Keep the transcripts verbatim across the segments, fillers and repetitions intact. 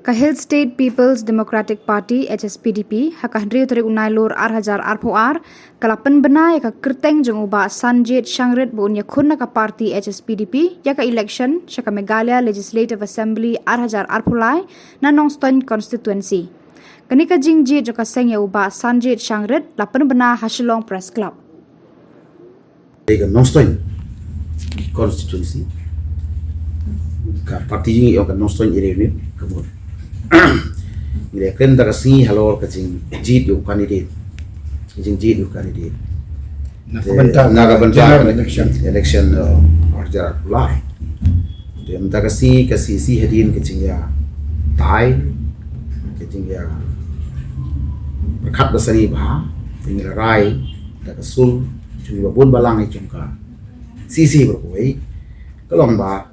Ka Hill State People's Democratic Party, H S P D P, ha ka hynriew tarik u Nailur ar hajar arphew ar, ka la pynbna ïa ka kyrteng jong u Bah Sanjit Shangrit ba un ïakhun na ka party H S P D P ïa ka election sha ka Meghalaya Legislative Assembly ar hajar arphew lai na Nongstoiñ Constituency. Kane ka jingjied jong ka seng ïa u Bah Sanjit Shangrit la pynbna ha Shillong Press Club. Dei ka Nongstoiñ Constituency, ka party jong ngi ïa ka Nongstoiñ Area Unit, ka mut ngi la kren da ka sngi halor ka jingjied ïa u candidate, ka jingjied ïa u candidate. Na ka bynta ka election, election ar hajar arphew lai. Te mynta ka sngi ka C C hadien ka jingïatai, ka jingïa pyrkhat ba sani bha, te ngi la rai da ka sur jong ngi ba bun balang jong ka C C baroh kawei, ka long ba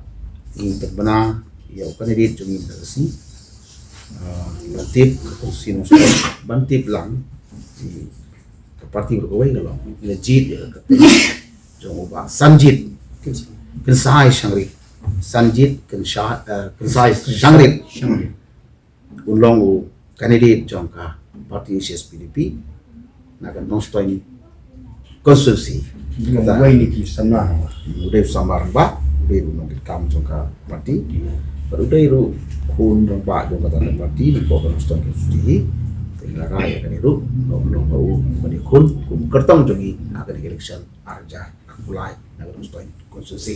ngi pynbna ïa u candidate jong ngi mynta ka sngi. Ban tip ka constituency, ban tip lang ka party baroh kawei ka long ngi la jied ïa ka kyrteng jong u Bah Sanjit Kynsai Shangrit. Sanjit Kynsai Shangrit un long u candidate jong ka party H S P D P na ka Nongstoiñ Constituency. Kata u dei u samla rangbah, u dei u nongkitkam jong ka party, bad u dei ruh khun rangbah jong kata ka party na ka Nongstoiñ Constituency. Te ngi la rai ïa kane ruh, u long ba u ban ïakhun kum u kyrtong jong ngi ha kane ka election ar hajar arphew lai na ka Nongstoiñ Constituency.